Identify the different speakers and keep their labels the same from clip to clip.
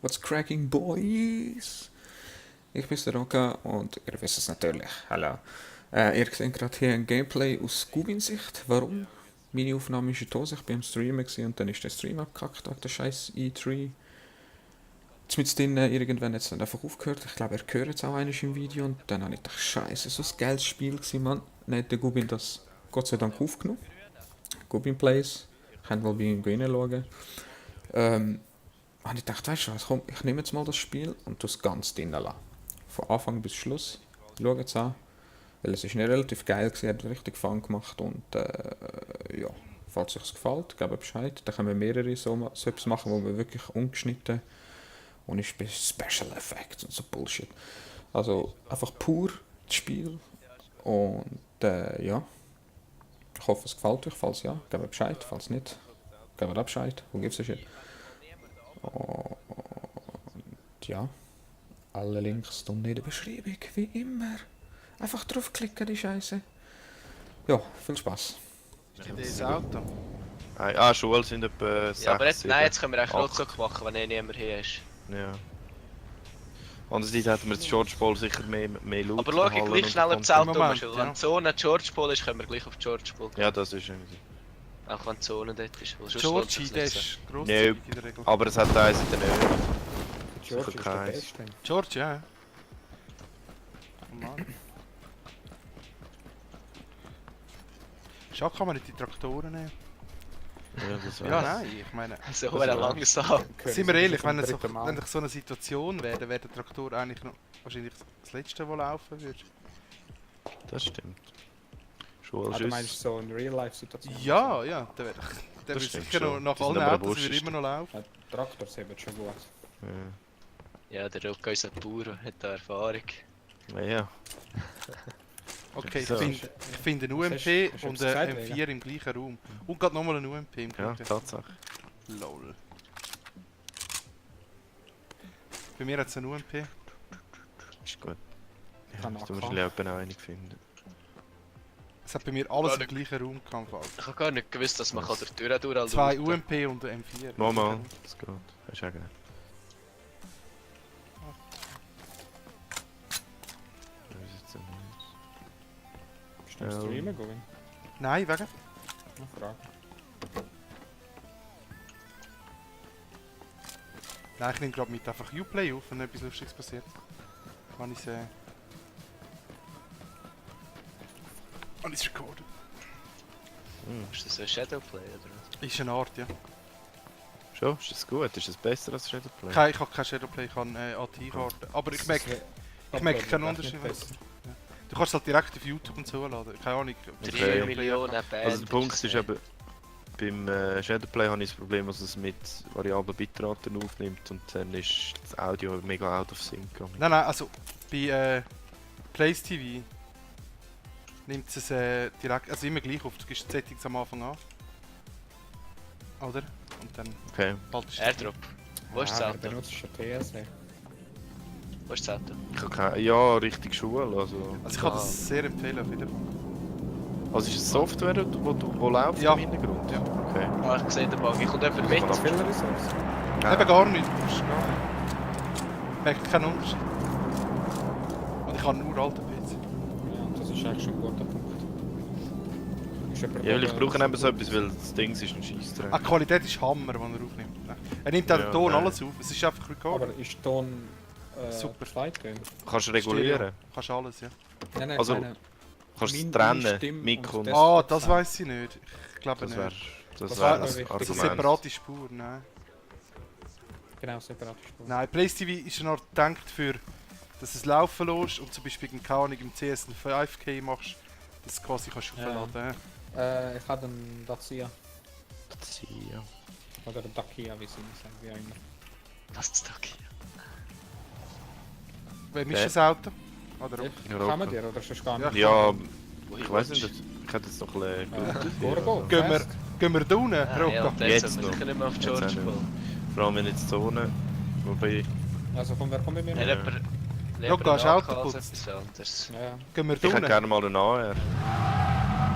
Speaker 1: What's cracking, boys? Ich bin der Roka und ihr wisst es natürlich. Hallo. Ihr seht gerade hier ein Gameplay aus Gubin-Sicht. Warum? Meine Aufnahme ist in die Hose. Ich bin am Streamen und dann ist der Stream abgekackt wegen der scheiß E3. Mit denen irgendwann jetzt dann einfach aufgehört. Ich glaube, er hört jetzt auch eines im Video und dann habe ich gedacht, scheiße, so ein geiles Spiel gewesen, Mann. Dann hat der Gubin das Gott sei Dank aufgenommen. Gubin Plays. Könnt mal bei ihm reinschauen. Und ich dachte, weißt du was, komm, ich nehme jetzt mal das Spiel und das ganz drinnen lassen. Von Anfang bis Schluss. Schaut es an. Weil es ist nicht relativ geil gewesen, hat richtig Fun gemacht und ja, falls euch es gefällt, gebt Bescheid. Da können wir mehrere so etwas machen, wo wir wirklich ungeschnitten und ich bin Special Effects und so Bullshit. Also einfach pur das Spiel und ja. Ich hoffe es gefällt euch, falls ja, gebt Bescheid, falls nicht, gebt auch Bescheid, who gives a shit. Und ja, alle Links unten in der Beschreibung, wie immer. Einfach draufklicken, die Scheiße. Ja, viel Spaß.
Speaker 2: Das Auto.
Speaker 3: Schule sind etwa 6,
Speaker 4: Ja, aber jetzt,
Speaker 3: 7,
Speaker 4: nein, jetzt können wir auch
Speaker 3: 8.
Speaker 4: Rucksack machen, wenn niemand hier ist.
Speaker 3: Ja. Andererseits hätten wir das George Ball sicher mehr Loot.
Speaker 4: Aber schau, ich gleich schnell auf das Auto
Speaker 2: Moment,
Speaker 4: umstellen.
Speaker 2: ja.
Speaker 4: Wenn die Zone George Ball ist, können wir gleich auf George Ball gehen.
Speaker 3: Ja, das ist irgendwie.
Speaker 4: Auch wenn die Zone dort ist. Weil sonst
Speaker 2: Georgie,
Speaker 4: lohnt sich's
Speaker 2: der
Speaker 4: nicht so.
Speaker 2: ist grosszügig in der Regel.
Speaker 3: Aber es hat eins in der Nähe.
Speaker 1: George ist der
Speaker 3: keins.
Speaker 1: Beste.
Speaker 2: George, ja. Oh Mann. Schau, kann man nicht die Traktoren nehmen?
Speaker 3: Ja, das
Speaker 2: Ja,
Speaker 3: wär's.
Speaker 2: nein, ich meine...
Speaker 4: So langsam.
Speaker 2: Sind wir ehrlich, wenn es so eine Situation wäre, dann wäre der Traktor eigentlich noch wahrscheinlich das letzte, was laufen würde.
Speaker 3: Das stimmt.
Speaker 1: Du meinst so eine Real-Life-Situation?
Speaker 2: Ja, ja, der wäre der
Speaker 3: Das
Speaker 2: würde
Speaker 3: stimmt
Speaker 2: sicher noch
Speaker 3: schon.
Speaker 2: nach
Speaker 3: Die sind
Speaker 2: allen
Speaker 3: aber
Speaker 2: Autos würde
Speaker 3: wurscht.
Speaker 2: immer noch laufen.
Speaker 1: Ja, Traktors haben schon gut.
Speaker 4: Ja, der Ruck, unser Bauer, hat da Erfahrung.
Speaker 3: Ja.
Speaker 2: Okay,
Speaker 3: So.
Speaker 2: ich finde einen UMP
Speaker 1: hast du
Speaker 2: und
Speaker 1: etwas
Speaker 2: einen
Speaker 1: gesagt,
Speaker 2: M4 im gleichen Raum. Und gerade nochmal einen UMP im
Speaker 3: Ja,
Speaker 2: gleichen.
Speaker 3: Tatsache.
Speaker 2: Lol. Bei mir hat es einen UMP.
Speaker 3: Ist gut. Ja,
Speaker 1: Kann
Speaker 3: du musst
Speaker 1: AK.
Speaker 3: wahrscheinlich auch einig finden.
Speaker 2: Es hat bei mir alles
Speaker 4: Gar
Speaker 2: im gleichen Raum gehabt.
Speaker 4: Ich habe gar nicht gewusst, dass man durch die Tür durch
Speaker 2: Zwei UMP und ein M4.
Speaker 3: Mama, das geht. Hast du auch geil. Wie sieht's denn aus?
Speaker 1: Bist du am Streamen, Gubin?
Speaker 2: Nein, wegen?
Speaker 1: Eine Frage.
Speaker 2: Nein, ich nehme gerade mit einfach Uplay auf, wenn etwas Lustiges passiert. Kann ich es Kann ich es recorden?
Speaker 4: Ist das ein Shadowplay oder was?
Speaker 2: Ist eine Art, ja.
Speaker 3: Schon? Ist das gut? Ist das besser als Shadowplay?
Speaker 2: Ich habe kein Shadowplay, ich habe AT-Karte. Aber ich merke keinen Unterschied. Du kannst es halt direkt auf YouTube und so laden. Keine Ahnung. ob das
Speaker 4: 3
Speaker 2: Shadowplay
Speaker 4: Millionen
Speaker 2: kann.
Speaker 4: Bands.
Speaker 3: Also der Punkt ist eben, beim Shadowplay habe ich das Problem, dass es mit variablen Bitraten aufnimmt und dann ist das Audio mega out of sync.
Speaker 2: Nein, also bei Plays TV nimmt es direkt, also immer gleich auf. Du gibst die Settings am Anfang an. Oder? Und dann
Speaker 3: Okay.
Speaker 2: haltest du
Speaker 4: Airdrop. Wo ist das
Speaker 1: Ah,
Speaker 4: Auto?
Speaker 1: du benutzt schon PSE.
Speaker 4: Wo ist das Auto?
Speaker 3: Ich habe keine, ja, richtig Schule. Also
Speaker 2: Also ich kann das sehr empfehlen, auf jeden Fall.
Speaker 3: ist es Software, wo läuft
Speaker 2: Ja.
Speaker 3: im Hintergrund?
Speaker 2: Ja.
Speaker 3: Okay.
Speaker 4: Ah, ich sehe den Buggy. Kommt jemand mit?
Speaker 3: Kann man
Speaker 1: Viele Ressourcen.
Speaker 2: Eben gar nicht. Das ist gar nicht. Ich merke keinen Unterschied. Und ich habe einen uralten PC.
Speaker 1: Ja, das ist eigentlich schon ein guter Punkt. Ist jemand,
Speaker 3: Ja, weil ich
Speaker 1: der-
Speaker 3: brauche eben so etwas, weil das Ding ist ein Scheissdreck.
Speaker 2: Die Qualität ist Hammer, wenn er aufnimmt. Er nimmt auch den
Speaker 3: Ja,
Speaker 2: Ton
Speaker 3: nein.
Speaker 2: alles auf. Es ist einfach Record.
Speaker 1: Aber ist Ton
Speaker 2: Super.
Speaker 1: Zweitton?
Speaker 3: Kannst du regulieren?
Speaker 2: Stereo. Kannst alles, ja.
Speaker 1: Nein,
Speaker 3: Also,
Speaker 1: ich meine,
Speaker 3: Kannst du es
Speaker 1: Meine
Speaker 3: trennen?
Speaker 1: Stimme
Speaker 3: Mikro
Speaker 1: und
Speaker 3: und...
Speaker 1: das-
Speaker 2: Ah, das weiß ich nicht. Ich glaube
Speaker 3: Das
Speaker 2: nicht.
Speaker 3: wäre
Speaker 1: Das
Speaker 3: das
Speaker 1: wär
Speaker 3: wär
Speaker 1: noch
Speaker 3: ein
Speaker 1: wichtig.
Speaker 2: Das ist eine
Speaker 3: Argument.
Speaker 2: separate Spur, nein.
Speaker 1: genau, separat Spur.
Speaker 2: Nein, PlayStation TV ist eine Art gedacht für, dass es laufen lässt und zum Beispiel in keine Ahnung, im CS ein 5K machst, dass du quasi kannst
Speaker 1: Ja.
Speaker 2: aufladen.
Speaker 1: Ich habe einen Dacia.
Speaker 3: Ja.
Speaker 1: Oder einen Dacia, wie sie sagen, wie auch immer.
Speaker 4: Was ist das hier?
Speaker 2: Wem ist das Auto? Oder
Speaker 1: Ich,
Speaker 3: Ja,
Speaker 1: kann man
Speaker 3: Rocco.
Speaker 1: dir oder sonst gar
Speaker 2: Ja.
Speaker 1: nicht?
Speaker 3: Ja,
Speaker 4: Wohin
Speaker 3: ich weiß
Speaker 4: willst
Speaker 3: nicht,
Speaker 4: du?
Speaker 3: ich hätte jetzt noch ein bisschen
Speaker 1: Gorgo,
Speaker 2: Gehen wir-
Speaker 1: fest.
Speaker 2: Gehen wir da unten,
Speaker 4: Ah, ja,
Speaker 2: Rocco?
Speaker 4: und dann
Speaker 3: Jetzt
Speaker 4: sind wir
Speaker 3: noch.
Speaker 4: sicher nicht mehr auf
Speaker 3: Jetzt
Speaker 4: George
Speaker 3: auch
Speaker 4: Ball.
Speaker 3: Vor allem in der Zone. Wobei,
Speaker 1: Also von wer kommt bei mir?
Speaker 4: Ja,
Speaker 1: noch?
Speaker 2: Rocco, hast du Auto
Speaker 4: als
Speaker 2: geputzt?
Speaker 4: etwas anderes.
Speaker 1: Ja, ja.
Speaker 2: Gehen wir
Speaker 3: ich
Speaker 2: da
Speaker 3: hätte
Speaker 2: unten?
Speaker 3: gerne mal einen AR.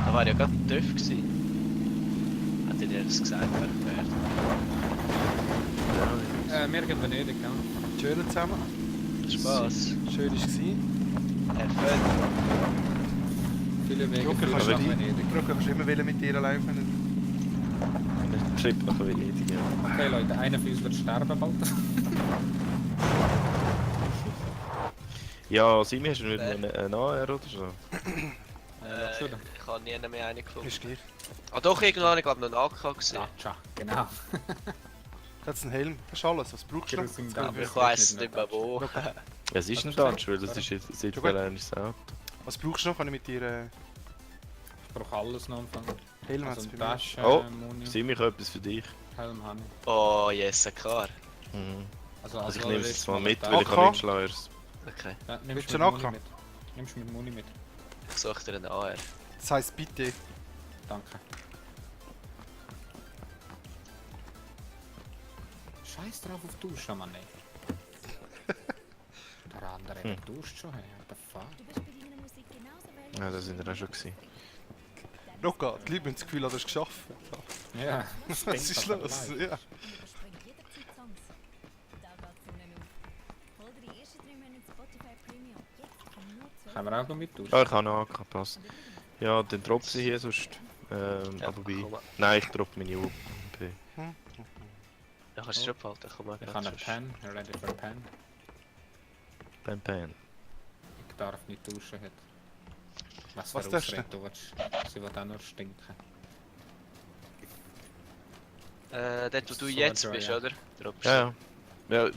Speaker 4: Da war ja gerade ein TÜV gewesen. Hat dir das gesagt, wer fährt?
Speaker 1: Wir gehen Venedig, ja.
Speaker 2: Schön zusammen.
Speaker 4: Spaß.
Speaker 2: Schön war es.
Speaker 4: F.
Speaker 1: Viele Wege
Speaker 2: Drucker
Speaker 1: führen
Speaker 2: kannst du
Speaker 1: nach
Speaker 2: die-
Speaker 1: Venedig.
Speaker 2: Drucker kannst du immer wählen mit dir allein.
Speaker 3: Ein Trip nach Venedig, ja.
Speaker 1: Okay Leute, einer von uns wird sterben bald.
Speaker 3: Ja, Simi, hast du nicht einen AR oder so?
Speaker 4: Ich habe nie mehr einen gefunden.
Speaker 2: Ist gleich.
Speaker 4: Ah doch, irgendwann, ich glaube noch einen AK gesehen.
Speaker 1: Dacia, genau.
Speaker 2: Jetzt ein Helm. Das ist alles. Was brauchst du noch?
Speaker 1: Cruising
Speaker 2: Jetzt
Speaker 1: down.
Speaker 2: gehen wir-
Speaker 4: Ich weiß nicht mehr wo.
Speaker 3: Ja, es ist ein
Speaker 1: ist
Speaker 3: Dutch, weil das ist jetzt seit
Speaker 2: Ja, gut.
Speaker 3: ein Auto.
Speaker 2: Was brauchst du noch? Kann ich mit dir
Speaker 1: Ich brauche alles noch am Anfang.
Speaker 2: Helm
Speaker 1: Also
Speaker 2: hat's
Speaker 1: ein
Speaker 2: bei mir.
Speaker 1: Tasche,
Speaker 3: Oh.
Speaker 1: Muni,
Speaker 3: Simi, ich habe etwas für dich.
Speaker 1: Helm habe ich.
Speaker 4: Oh, yes, klar.
Speaker 3: Mhm.
Speaker 1: Also
Speaker 3: Also ich
Speaker 1: als
Speaker 3: nehme es
Speaker 1: allererstes
Speaker 3: jetzt mal
Speaker 1: mal
Speaker 3: mit,
Speaker 1: den
Speaker 3: weil ich
Speaker 1: Tasche.
Speaker 3: habe nicht Schleiers.
Speaker 4: Okay,
Speaker 1: Ja,
Speaker 2: Willst
Speaker 1: nimmst
Speaker 2: du
Speaker 1: du mit
Speaker 2: einen
Speaker 1: Muni
Speaker 2: AK?
Speaker 1: mit. Nimmst du mit Muni mit.
Speaker 4: ich suche dir einen AR.
Speaker 2: Das heisst bitte.
Speaker 1: Danke. Scheiß drauf auf Duschen, Mann, ey. Der andere, der duscht schon, hey. What the fuck?
Speaker 3: Ja, da sind wir auch schon gewesen.
Speaker 2: Roca, die Leute haben das Gefühl, du hast es geschafft.
Speaker 1: Ja,
Speaker 2: Was ist los? Ja.
Speaker 1: Können wir auch noch mit duschen?
Speaker 3: Ja, ich habe noch angepasst. Ja, dann droppt sie hier sonst.
Speaker 4: Ja,
Speaker 3: Aber bei...
Speaker 4: komm mal.
Speaker 3: Nein, ich droppe meine UP.
Speaker 4: Ja, kannst du schon behalten, komm mal.
Speaker 1: Ich habe einen Pen, ready for Pen.
Speaker 3: Pen Pen.
Speaker 1: Ich darf nicht duschen heute. Was
Speaker 2: Was
Speaker 1: für
Speaker 2: darfst du
Speaker 1: Ausrede du willst. Sie will auch nur stinken.
Speaker 4: Dort wo du
Speaker 1: So
Speaker 4: jetzt
Speaker 1: dry,
Speaker 4: bist,
Speaker 1: ja.
Speaker 4: oder? Droppst
Speaker 3: Ja, ja. Ja.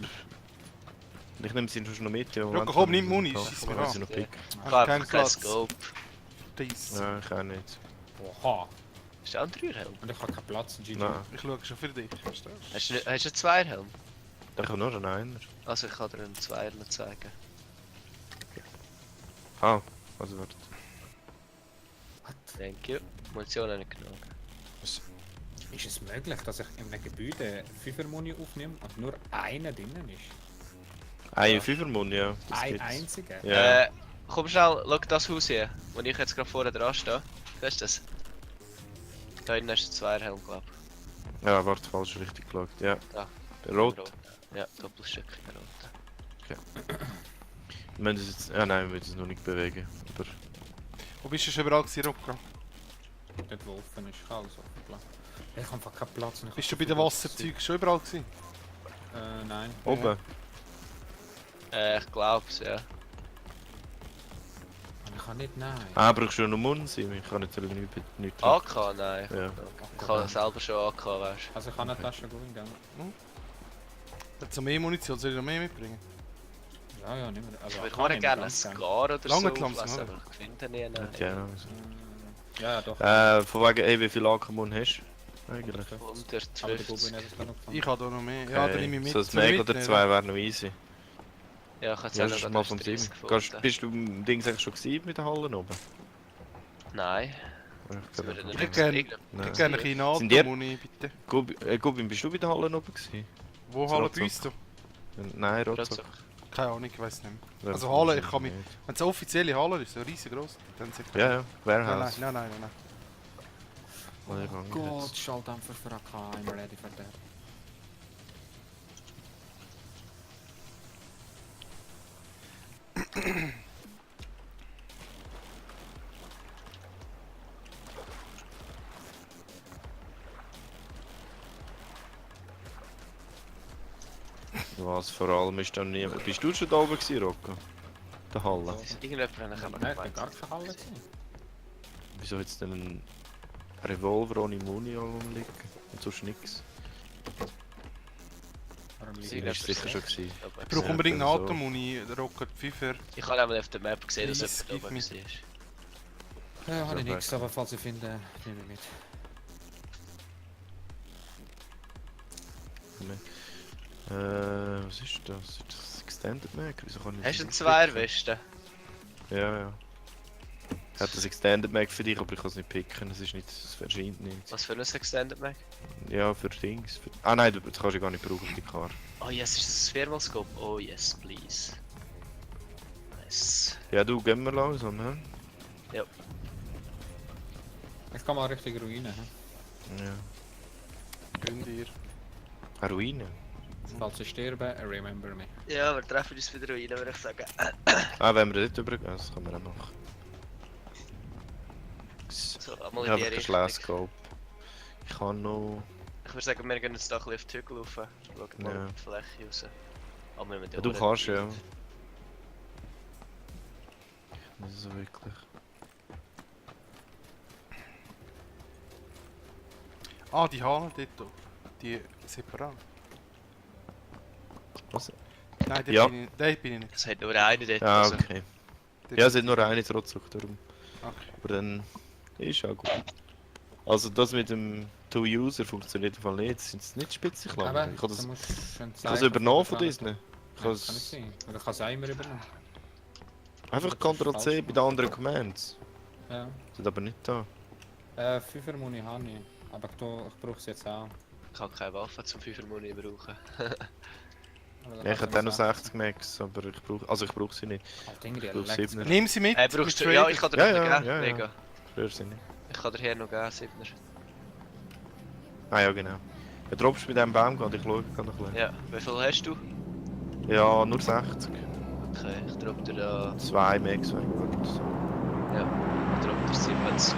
Speaker 3: Ich nehme sie schon noch mit. Ja,
Speaker 2: Roca, komm, nimm Muni, schieß
Speaker 3: Ich
Speaker 2: mir
Speaker 3: kann
Speaker 2: an.
Speaker 3: sie noch
Speaker 4: Ja.
Speaker 3: picken.
Speaker 4: Ich
Speaker 2: Hast
Speaker 4: habe
Speaker 2: keinen
Speaker 4: einfach keinen
Speaker 2: Platz.
Speaker 4: Scope.
Speaker 2: Dies.
Speaker 3: Ja, ich auch nicht.
Speaker 1: Oha.
Speaker 4: Ist der andere Helm?
Speaker 1: Und ich habe keinen Platz, GG.
Speaker 3: Nein,
Speaker 2: Ich schaue schon für dich. Verstehst du?
Speaker 4: Hast du einen Zweierhelm?
Speaker 3: ich habe nur einen Einer.
Speaker 4: Also ich kann dir einen Zweier noch zeigen.
Speaker 3: Ah, also warte.
Speaker 4: Thank you. Munition habe ich genommen.
Speaker 1: Ist es möglich, dass ich in einem Gebäude 5er Muni aufnehme und nur einer drinnen ist?
Speaker 3: Ein Fünfermund, ja. Das
Speaker 1: Ein
Speaker 3: gibt's.
Speaker 1: einziger?
Speaker 3: Ja.
Speaker 4: Komm schnell, schau das Haus hier, wo ich jetzt gerade vorne dran stehe. Siehst du das? Da hinten hast du einen Zweierhelm, glaube
Speaker 3: Ja, warte, falsch richtig geschaut. Ja.
Speaker 4: Da.
Speaker 3: Der
Speaker 4: ich.
Speaker 3: Rot.
Speaker 4: Ja, Doppelstück rot.
Speaker 3: Wir müssen es jetzt. Ja, nein, wir müssen es noch nicht bewegen. Aber.
Speaker 2: Wo bist du schon überall gewesen, Roca?
Speaker 1: Dort wo offen ist, alles offen gelassen. Ich habe einfach keinen Platz. und ich
Speaker 2: Bist
Speaker 1: hab
Speaker 2: du bei
Speaker 1: so
Speaker 2: den
Speaker 1: viel
Speaker 2: Wasserzeugen schon überall gewesen?
Speaker 1: Nein.
Speaker 3: Oben.
Speaker 4: Ich glaub's, ja.
Speaker 1: Aber ich kann nicht, nein.
Speaker 3: Ah, brauchst du noch Mund sein? Ich kann nicht nicht
Speaker 4: AK? Nein.
Speaker 3: Ja.
Speaker 4: Ich habe selber schon AK, weißt
Speaker 1: Also ich habe eine Tasche gut, gell?
Speaker 2: Jetzt noch mehr Munition, soll ich noch mehr mitbringen?
Speaker 1: Ja, ja, nicht mehr.
Speaker 4: du.
Speaker 1: Also,
Speaker 4: Ich würde
Speaker 1: kann
Speaker 4: mal
Speaker 1: ich
Speaker 4: gerne einen
Speaker 1: ganz
Speaker 4: Scar
Speaker 1: gerne.
Speaker 4: oder
Speaker 2: Lange
Speaker 4: so
Speaker 2: die Lampen,
Speaker 4: auflassen,
Speaker 2: oder?
Speaker 4: aber ich finde den nie.
Speaker 3: Ja,
Speaker 1: Ja, doch.
Speaker 3: Von wegen, ey, wie viel Akkumund hast du? Eigentlich.
Speaker 4: 150.
Speaker 1: Aber der Goblin hat es da noch gefunden.
Speaker 2: Ich habe da noch mehr. Ja, dann nehme ich mit.
Speaker 3: So ein
Speaker 2: Soll ich
Speaker 3: Meg oder
Speaker 2: mitnehmen?
Speaker 3: zwei wäre noch easy.
Speaker 4: Ja, ich habe jetzt
Speaker 3: Ja,
Speaker 4: auch
Speaker 3: das ist
Speaker 4: noch
Speaker 3: mal
Speaker 4: den
Speaker 3: vom
Speaker 4: Stress
Speaker 3: Sim.
Speaker 4: gefunden.
Speaker 3: Bist du im Dings eigentlich schon gewesen mit den Hallen oben?
Speaker 4: Nein.
Speaker 3: Ich
Speaker 4: Sie würden
Speaker 3: glaube,
Speaker 2: Ich
Speaker 4: nicht
Speaker 2: gerne-
Speaker 4: kriegen.
Speaker 2: Ich
Speaker 3: Nein.
Speaker 2: hätte gerne ein bisschen
Speaker 3: Sind die-
Speaker 2: NATO-Muni, bitte.
Speaker 3: Gubin, bist du bei den Hallen oben gewesen?
Speaker 2: Wo
Speaker 3: Das
Speaker 2: Halle
Speaker 3: Rotzog.
Speaker 2: bei uns? Da?
Speaker 3: Nein, Rotzog.
Speaker 4: Rotzog.
Speaker 2: Keine Ahnung, ich weiß nicht mehr.
Speaker 3: Ja,
Speaker 2: Also Halle, ich kann mich...
Speaker 3: nicht.
Speaker 2: Wenn es eine offizielle Halle ist, so riesengroß, dann sicher.
Speaker 3: Ja, ja,
Speaker 2: Nein,
Speaker 3: Warehouse.
Speaker 2: nein.
Speaker 3: Oh, ich kann
Speaker 1: Gott,
Speaker 3: nicht.
Speaker 1: Schalldämpfer für AK, I'm ready for that.
Speaker 3: Was vor allem ist dann nie. Bist du schon da oben gewesen, Rocco? Der Halle.
Speaker 4: Irgendjemand hat aber
Speaker 1: Nein, ich bin
Speaker 4: gemeint.
Speaker 1: gar keine Halle gewesen.
Speaker 3: Wieso jetzt denn ein Revolver ohne Muni rumliegen? Und sonst nix?
Speaker 1: Warum
Speaker 4: Sie
Speaker 1: liegt
Speaker 3: Sie
Speaker 4: sind
Speaker 1: das
Speaker 3: ist
Speaker 4: nicht
Speaker 3: sicher schon gewesen.
Speaker 4: Aber
Speaker 2: Ich brauche
Speaker 3: Ja,
Speaker 2: unbedingt
Speaker 3: so.
Speaker 2: NATO-Muni, der Rocket Pfeffer.
Speaker 4: ich habe einmal auf der Map gesehen, dass
Speaker 2: Please,
Speaker 4: jemand oben
Speaker 2: give
Speaker 4: war.
Speaker 1: Ja, habe ich
Speaker 3: Ja,
Speaker 1: nichts, aber falls ich finde, nehme ich mit.
Speaker 3: Was ist das? Ist das Extended Mag? Wieso kann ich
Speaker 4: Hast du
Speaker 3: das
Speaker 4: einen
Speaker 3: nicht
Speaker 4: Zweierwesten?
Speaker 3: picken? Ja, ja. Ich habe das Extended Mag für dich, aber ich kann es nicht picken. Es ist nicht, es erscheint nicht.
Speaker 4: Was für ein Extended Mag?
Speaker 3: Ja, für Dings. Für... Ah nein, das kannst du gar nicht brauchen, die Karte.
Speaker 4: Oh yes, ist das ein Viermalscope? Oh yes, please. Nice.
Speaker 3: Ja, du, gehen wir langsam, ne?
Speaker 1: Ich kann mal Richtung Ruine. He?
Speaker 3: Ja.
Speaker 2: Gönn dir.
Speaker 3: Eine Ruine?
Speaker 1: Falls ich sterbe, remember me.
Speaker 4: Ja, wir treffen uns wieder rein, würde ich sagen.
Speaker 3: Wenn wir dort übergehen, das können wir auch machen.
Speaker 4: So, einmal in die
Speaker 3: Einfach ein
Speaker 4: Richtung.
Speaker 3: schlecht Scope. Ich kann noch...
Speaker 4: Ich würde sagen, wir gehen jetzt da ein bisschen auf die Hügel rauf. Schauen mal
Speaker 3: Ja.
Speaker 4: auf die Fläche raus. Aber wir müssen
Speaker 3: Ja, du
Speaker 4: auch
Speaker 3: kannst, ja.
Speaker 4: nicht-
Speaker 3: Nicht so wirklich.
Speaker 2: Ah, die Halle dort. Die separat.
Speaker 3: Was?
Speaker 2: Nein,
Speaker 3: Ja.
Speaker 2: dort bin ich nicht.
Speaker 4: Es hat nur eine dort.
Speaker 3: Ja,
Speaker 4: also.
Speaker 3: okay.
Speaker 2: Dort
Speaker 3: Ja, es
Speaker 2: bin
Speaker 3: hat nur
Speaker 2: ich.
Speaker 3: eine trotzdem darum.
Speaker 2: Okay.
Speaker 3: Aber dann ist auch gut. Also das mit dem Two-User funktioniert im Fall nicht. Sind es nicht spitzig lang?
Speaker 1: Aber
Speaker 3: Ich habe
Speaker 1: du
Speaker 3: das,
Speaker 1: musst schon
Speaker 3: ich habe das übernommen von
Speaker 1: dran.
Speaker 3: diesen. Ich
Speaker 1: Ja,
Speaker 3: habe
Speaker 1: das kann nicht
Speaker 3: es
Speaker 1: sein. Oder kann es auch immer übernommen.
Speaker 3: einfach
Speaker 1: Das ist
Speaker 3: Ctrl-C
Speaker 1: falsch
Speaker 3: bei den anderen Commands.
Speaker 1: Ja.
Speaker 3: Sind aber nicht da.
Speaker 1: 5er Muni habe ich. Aber ich brauche es jetzt auch.
Speaker 4: Ich kann keine Waffe zum 5er Muni brauchen.
Speaker 1: Aber
Speaker 3: Ja, ich hätte auch noch 60 Max, aber ich brauche sie nicht.
Speaker 1: Ich
Speaker 3: brauche 7er.
Speaker 2: Nimm sie mit.
Speaker 4: Brauchst
Speaker 2: mit
Speaker 4: du? Ja,
Speaker 2: Trader.
Speaker 4: ich kann dir
Speaker 3: Ja,
Speaker 4: noch
Speaker 3: ja,
Speaker 4: geben.
Speaker 3: ja, ja.
Speaker 4: Mega.
Speaker 3: Früher sie nicht.
Speaker 4: Ich kann dir hier noch geben, 7er.
Speaker 3: Ah ja, genau. Ja, droppst du mit diesem Baum gehen, ich schaue gerade noch ein bisschen.
Speaker 4: Ja, wie viel hast du?
Speaker 3: Ja, nur 60.
Speaker 4: Okay, ich drop dir da.
Speaker 3: 2 Max, wenn ich gut.
Speaker 4: Ich drop dir 70.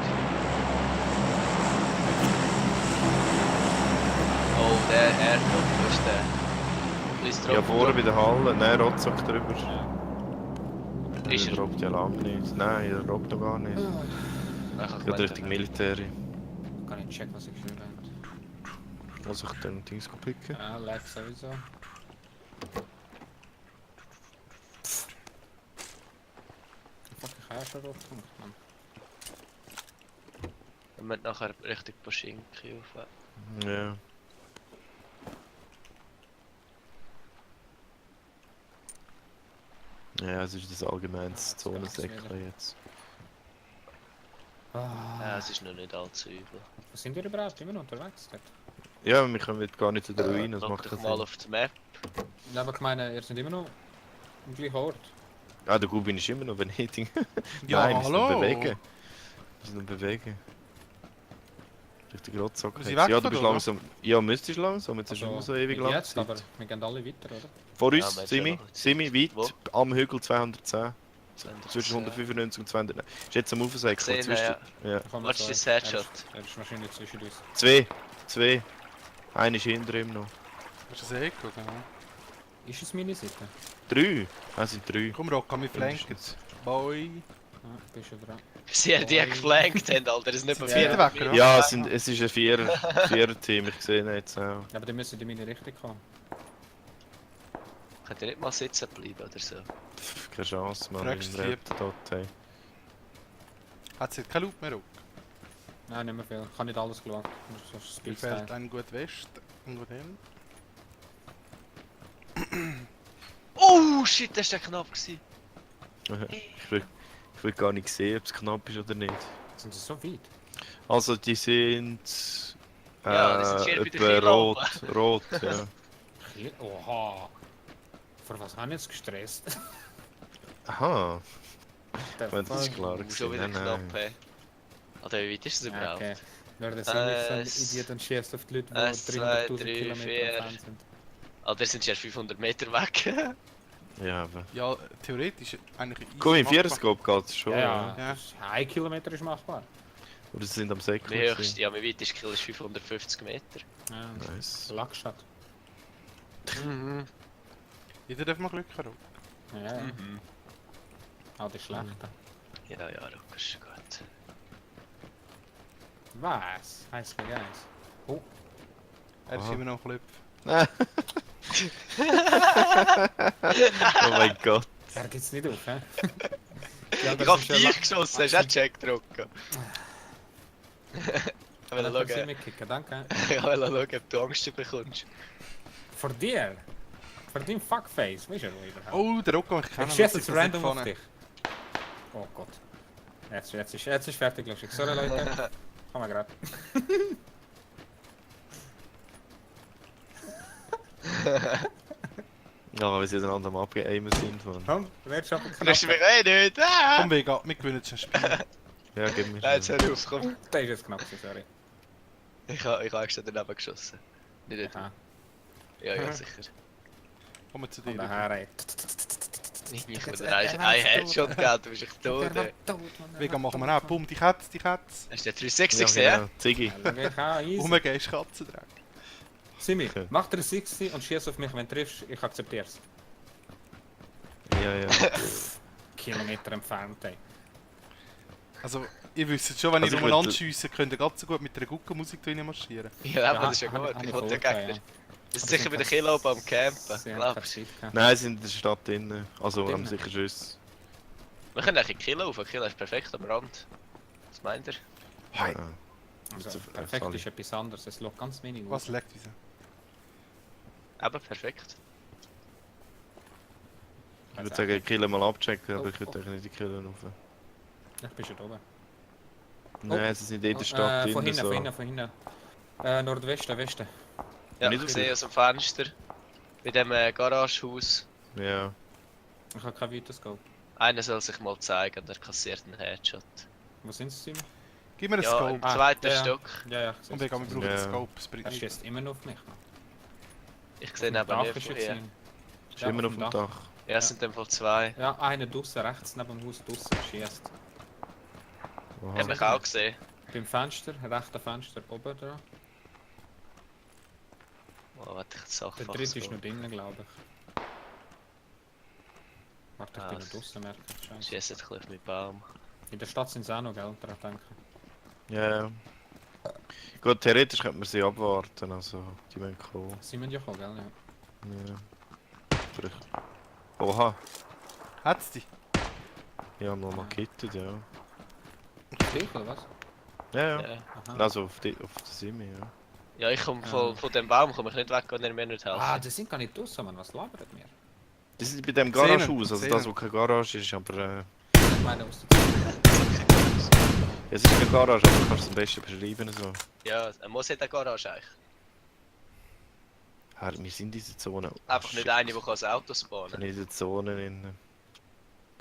Speaker 4: Oh, der Airdrop, wo ist der? Please drop.
Speaker 3: Ja, vorne bei der Halle. Nein, Rotzock drüber.
Speaker 4: Ist
Speaker 3: Der
Speaker 4: er?
Speaker 3: droppt ja lange nicht. Nein, der droppt noch gar nicht.
Speaker 4: Ich
Speaker 3: Geht Richtung Militär.
Speaker 1: Kann ich checken, was ich geschrieben habe.
Speaker 3: Also ich dann Dings picken.
Speaker 1: Ja, lag sowieso. Fuck, ich habe ja schon Rotpunkt, Mann.
Speaker 4: Wir müssen nachher Richtung Poschinki rauf.
Speaker 3: Ja. Ja, es ist das allgemeine
Speaker 1: jetzt
Speaker 3: Zonensäckchen
Speaker 1: geht's wieder.
Speaker 3: jetzt.
Speaker 4: Ja,
Speaker 1: Ah,
Speaker 4: es ist noch nicht allzu übel.
Speaker 1: wo sind wir überhaupt immer noch unterwegs? Dort?
Speaker 3: Ja, wir kommen jetzt gar nicht zu der Ruine, das
Speaker 4: Schau
Speaker 3: macht
Speaker 4: dich
Speaker 3: keinen
Speaker 4: mal
Speaker 3: Sinn.
Speaker 4: auf die Map.
Speaker 1: Ja, aber ich meine, ihr seid immer noch am gleichen Ort.
Speaker 3: Ah, der Gubin ist immer noch Venedig.
Speaker 2: Ja,
Speaker 3: Nein, wir sind am
Speaker 2: hallo.
Speaker 3: Bewegen. Wir sind am Bewegen. Richtig Rotzock.
Speaker 2: Wir sind
Speaker 3: Ja, du
Speaker 2: weggefahren,
Speaker 3: bist
Speaker 2: oder?
Speaker 3: langsam. Ja, müsstest langsam, jetzt hast du immer so ewig
Speaker 1: nicht
Speaker 3: lang.
Speaker 1: jetzt, aber
Speaker 3: Zeit.
Speaker 1: wir gehen alle weiter, oder?
Speaker 3: Vor
Speaker 4: Ja,
Speaker 3: uns,
Speaker 4: wir haben
Speaker 3: Simi,
Speaker 4: schon noch
Speaker 3: Simi,
Speaker 4: Zeit.
Speaker 3: weit, am Hügel 210.
Speaker 4: 210.
Speaker 3: Zwischen 195 und 200. Ist jetzt am Aufsäckeln.
Speaker 4: Gesehen,
Speaker 3: Zwischen. Ja.
Speaker 1: Da kommen
Speaker 4: Warte,
Speaker 1: zwei.
Speaker 4: das Headshot.
Speaker 1: Er ist wahrscheinlich zwischen uns.
Speaker 3: Zwei. Einer ist hinter ihm noch.
Speaker 2: Ist das Echo, genau?
Speaker 1: Ist es meine Seite?
Speaker 3: 3. Es sind 3.
Speaker 2: Komm, Rock, kann mich flanken. Boy.
Speaker 1: Ja, bist du dran.
Speaker 4: Sie haben die geflankt haben, Alter. Das ist nicht bei
Speaker 2: Ja.
Speaker 4: mir.
Speaker 2: Seid ihr weg, oder?
Speaker 3: Ja, es ist ein Vierer-Team, ich sehe ihn jetzt auch.
Speaker 1: Ja, aber dann müssen die in meine Richtung kommen.
Speaker 4: Könnt ihr nicht mal sitzen bleiben oder so?
Speaker 3: Pff, keine Chance, man.
Speaker 2: Fragst
Speaker 3: In
Speaker 2: du
Speaker 3: Red Dot, hey.
Speaker 2: Hat sie keine Loot mehr, Rock?
Speaker 1: Nein, nicht mehr viel. Ich habe nicht alles geschaut. Das ist
Speaker 2: Mir
Speaker 1: Speedstyle.
Speaker 2: fehlt ein gut West, ein gut Helm.
Speaker 4: Oh shit, das war knapp. Gewesen.
Speaker 3: Ich will gar nicht sehen, ob es knapp ist oder nicht.
Speaker 1: Sind sie so weit?
Speaker 3: Also, die sind.
Speaker 4: Ja, die sind viel bei der
Speaker 3: etwa
Speaker 4: Kiel
Speaker 3: rot, ja.
Speaker 1: Oha! Vor was haben wir jetzt gestresst?
Speaker 3: Aha,
Speaker 1: Der
Speaker 3: wenn das ist
Speaker 1: fuck?
Speaker 3: klar.
Speaker 4: Schon wieder
Speaker 3: Nein,
Speaker 4: knapp,
Speaker 3: nein.
Speaker 4: hey. Alter, wie weit ist das
Speaker 1: Ja,
Speaker 4: überhaupt?
Speaker 1: okay. Nur der Simon ist so ein
Speaker 4: Es-
Speaker 1: Idiot und schießt auf die Leute, die
Speaker 4: es, 2,
Speaker 1: 300'000
Speaker 4: 3,
Speaker 1: Kilometer
Speaker 4: 4.
Speaker 1: entfernt sind.
Speaker 4: Alter, sind sie erst 500 Meter weg.
Speaker 3: Ja, aber.
Speaker 2: Ja, theoretisch eigentlich easy
Speaker 3: Komm, im
Speaker 2: machbar.
Speaker 3: Viererscope geht es schon.
Speaker 1: Ja, ja.
Speaker 2: Ja.
Speaker 1: Das ist- 1 Kilometer ist machbar.
Speaker 3: Oder sie sind am Säckchen.
Speaker 4: Wie höchst, ja, mein weitest Kill ist 550 Meter.
Speaker 1: Ja.
Speaker 3: Nice.
Speaker 1: Lackstadt.
Speaker 4: Mhm.
Speaker 2: Jeder darf mal Glück haben.
Speaker 1: Ja, ja.
Speaker 4: Mhm.
Speaker 1: Auch die schlechten.
Speaker 4: Ja, ja, Rock, ist gut.
Speaker 1: Was? Heißt mir eins.
Speaker 2: Er ist
Speaker 3: Aha.
Speaker 2: immer noch am Club.
Speaker 3: Oh mein Gott.
Speaker 1: Er geht's nicht auf, hä?
Speaker 4: Ich hab dich geschossen, hast du auch gecheckt, Rocco? Ich will
Speaker 1: Danke.
Speaker 4: schauen,
Speaker 1: Danke.
Speaker 4: ich will schauen, ob du Angst bekommst.
Speaker 1: Vor dir? Vor deinem Fuckface? Weißt du überhaupt?
Speaker 2: Oh, der Rocco, ich kenne
Speaker 1: Ich
Speaker 2: ihn,
Speaker 1: schieße
Speaker 2: was
Speaker 1: jetzt
Speaker 2: ich
Speaker 1: random
Speaker 2: nicht
Speaker 1: auf
Speaker 2: vorne-
Speaker 1: dich. Oh Gott. Jetzt ist fertig, lustig. Sorry Leute. Komm mal grad.
Speaker 3: Ja, weil sie einander am Abgeaimen sind, Mann.
Speaker 1: Komm, wer schafft
Speaker 4: Du hast mich nicht!
Speaker 2: Komm, wir gewinnen jetzt ein Spiel.
Speaker 3: Ja, gib mir
Speaker 4: Nein, jetzt
Speaker 3: schnell.
Speaker 4: hör auf, komm.
Speaker 1: Der ist jetzt knapp, gewesen, sorry.
Speaker 4: Ich hab extra daneben geschossen. Nicht dort.
Speaker 1: Aha.
Speaker 4: Ja, sicher.
Speaker 2: Komm mal zu
Speaker 1: Von
Speaker 2: dir.
Speaker 1: daher, ey.
Speaker 4: Ich würde ein Headshot gegeben, du bist echt tot. ey.
Speaker 2: Wegen machen wir auch. Bumm, die Katze, die Katze.
Speaker 4: Hast du den 360
Speaker 3: Ja,
Speaker 4: gesehen?
Speaker 3: genau. Ziggy.
Speaker 1: Easy.
Speaker 2: Rumgehst Katzendreck.
Speaker 1: Simi,
Speaker 3: Okay.
Speaker 1: mach 360 und schieß auf mich, wenn du triffst. Ich akzeptier's.
Speaker 3: Ja, ja.
Speaker 1: Kilometer entfernt, ey.
Speaker 2: Also, ihr wisst schon, wenn
Speaker 3: Also
Speaker 2: ihr
Speaker 3: ich
Speaker 2: umeinander
Speaker 3: würd-
Speaker 2: schiesse, könnt ihr ganz so gut mit einer Guckenmusik da rein marschieren.
Speaker 4: Ja, aber das ist ja gut.
Speaker 1: hab
Speaker 4: Ich
Speaker 1: ich
Speaker 4: wollte den
Speaker 1: vorgehabt,
Speaker 4: Gegner.
Speaker 1: ja.
Speaker 4: Das ist
Speaker 1: Aber
Speaker 4: sicher
Speaker 1: sind
Speaker 4: bei der
Speaker 1: kein-
Speaker 4: Kilo beim Campen,
Speaker 1: Sie haben
Speaker 4: glaubst
Speaker 1: kein Schiff gehabt.
Speaker 3: Nein, sie sind in der Stadt drinnen. Also
Speaker 1: Drinnen?
Speaker 3: haben sicher Schüsse.
Speaker 4: Wir können eigentlich Kilo auf. Kilo ist perfekt am Rand. Was meint ihr?
Speaker 3: Ja.
Speaker 1: Also,
Speaker 3: So,
Speaker 1: perfekt
Speaker 3: sorry.
Speaker 1: ist etwas anderes. Es schaut ganz wenig aus.
Speaker 2: Was leckt diese?
Speaker 4: Eben perfekt.
Speaker 3: Ich würde sagen, die Killer mal abchecken, aber
Speaker 1: Oh,
Speaker 3: ich würde
Speaker 1: oh.
Speaker 3: eigentlich nicht die Killer rauf.
Speaker 1: Ich bin schon oben.
Speaker 3: Nein, sie sind in der Stadt
Speaker 1: Von
Speaker 3: drinnen.
Speaker 1: hinten,
Speaker 3: So.
Speaker 1: von hinten, von hinten. Nordwesten, Westen.
Speaker 4: Ja,
Speaker 3: Nicht
Speaker 4: ich
Speaker 3: auf
Speaker 4: sehe
Speaker 3: mich.
Speaker 4: aus dem Fenster. Bei dem Garagehaus.
Speaker 3: Ja.
Speaker 1: Ich habe kein Weiterscope.
Speaker 4: Einer soll sich mal zeigen, der kassiert einen Headshot.
Speaker 1: Wo sind sie, Simon?
Speaker 2: Gib mir einen
Speaker 4: Ja,
Speaker 2: Scope.
Speaker 4: im zweiten
Speaker 1: ja, ja.
Speaker 4: Stock.
Speaker 1: Ja, ja.
Speaker 2: Und wir brauchen
Speaker 3: Ja.
Speaker 2: einen Scope. Es bringt
Speaker 1: Er
Speaker 2: nichts.
Speaker 1: schießt immer noch auf mich.
Speaker 4: Ich sehe ihn
Speaker 1: Auf dem
Speaker 4: aber
Speaker 1: Dach
Speaker 4: nicht
Speaker 1: ist
Speaker 4: von
Speaker 1: jetzt
Speaker 4: hier.
Speaker 1: ihn.
Speaker 3: Ist
Speaker 1: Ja,
Speaker 3: immer
Speaker 1: auf
Speaker 3: auf dem Dach.
Speaker 4: Ja, es sind in dem Fall zwei.
Speaker 1: Ja, einer draussen, rechts neben dem Haus draussen schießt.
Speaker 4: Ich habe mich auch gesehen.
Speaker 1: Beim Fenster, rechter Fenster oben da.
Speaker 4: Oh, warte, ich das
Speaker 1: Der dritte ist noch drinnen, glaube ich. Warte, ich bin noch draussen, merke ich. Scheiße.
Speaker 4: Schießt ein bisschen auf meinen Baum.
Speaker 1: In der Stadt sind sie auch noch, gell? Daran denken.
Speaker 3: Ja, ja. Gut, theoretisch könnte man sie abwarten, also die müssen kommen.
Speaker 1: Sie müssen ja kommen, gell? Ja.
Speaker 3: Ja. Vielleicht. Oha,
Speaker 2: Hat's die?
Speaker 3: ja, mal gekittet, ja.
Speaker 1: Dich, oder was?
Speaker 3: Ja, ja.
Speaker 4: Ja.
Speaker 1: Aha.
Speaker 3: Also auf der Simi, ja.
Speaker 4: Ja, ich komme
Speaker 1: Ah.
Speaker 4: von dem Baum komme ich nicht weg, wenn ihr mir nicht helfen.
Speaker 1: Ah, die sind gar nicht draussen, Mann. Was labert mir?
Speaker 3: Die sind bei dem
Speaker 2: Szenen,
Speaker 3: Garagehaus, also das, wo keine Garage ist, aber
Speaker 1: Ich meine, aus der
Speaker 3: es ist keine Garage, aber du kannst es am besten beschreiben so.
Speaker 4: Ja, er muss in der Garage eigentlich.
Speaker 3: Herr, wir sind in dieser Zone.
Speaker 4: Einfach nicht eine, die das Auto
Speaker 3: Wir sind
Speaker 4: spawnen.
Speaker 3: in dieser Zone in